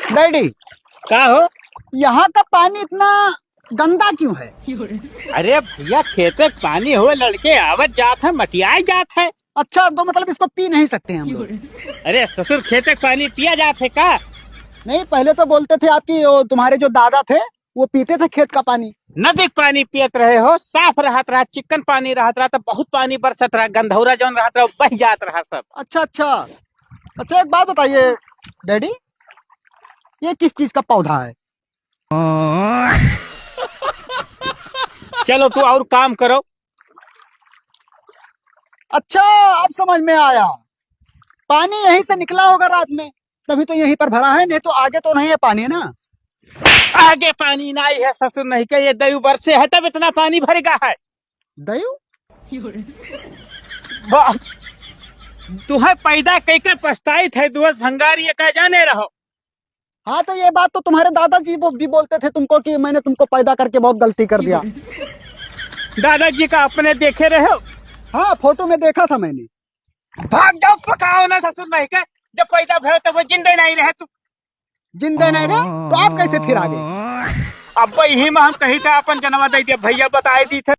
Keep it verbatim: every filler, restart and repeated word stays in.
डैडी, का हो? यहाँ का पानी इतना गंदा क्यों है? अरे भैया, खेते क पानी हो, लड़के आवत जात है, मटियाए जात है। अच्छा, तो मतलब इसको पी नहीं सकते हम लोग? अरे ससुर, खेते क पानी पिया जात है का? नहीं, पहले तो बोलते थे आपकी, वो तुम्हारे जो दादा थे, वो पीते थे खेत का पानी। नदी क पानी पियत रहे हो, साफ रहत रहा, चिक्कन पानी रहत रहा, तो बहुत पानी बरसत रहा, गंधौरा जौन रहत रहा, बह जात रहा सब। अच्छा, अच्छा। अच्छा, एक बात बताइए डैडी, ये किस चीज का पौधा है? चलो, तू और काम करो। अच्छा, अब समझ में आया, पानी यहीं से निकला होगा रात में, तभी तो यहीं पर भरा है, नहीं तो आगे तो नहीं है पानी ना। आगे पानी नहीं है ससुर, नहीं के ये दयू बरसे है तब इतना पानी भरेगा है। दयू? वाह, तुहे पैदा कइके पछताइत है, दुअस भंगारी ये का जाने रहो। हाँ, तो ये बात तो तुम्हारे दादाजी वो भी बोलते थे तुमको कि मैंने तुमको पैदा करके बहुत गलती कर दिया। दादाजी का अपने देखे रहे हो? हाँ, फोटो में देखा था मैंने। भाग जाओ, पकाओ ना ससुर नहीं के, जब पैदा भयो तब वो जिंदे नहीं रहे तू। जिंदे नहीं रहे, तो आप कैसे फिर आ गए? अब यही में हम कही था अपन जनवा दे दिया, भैया बताए दी थे।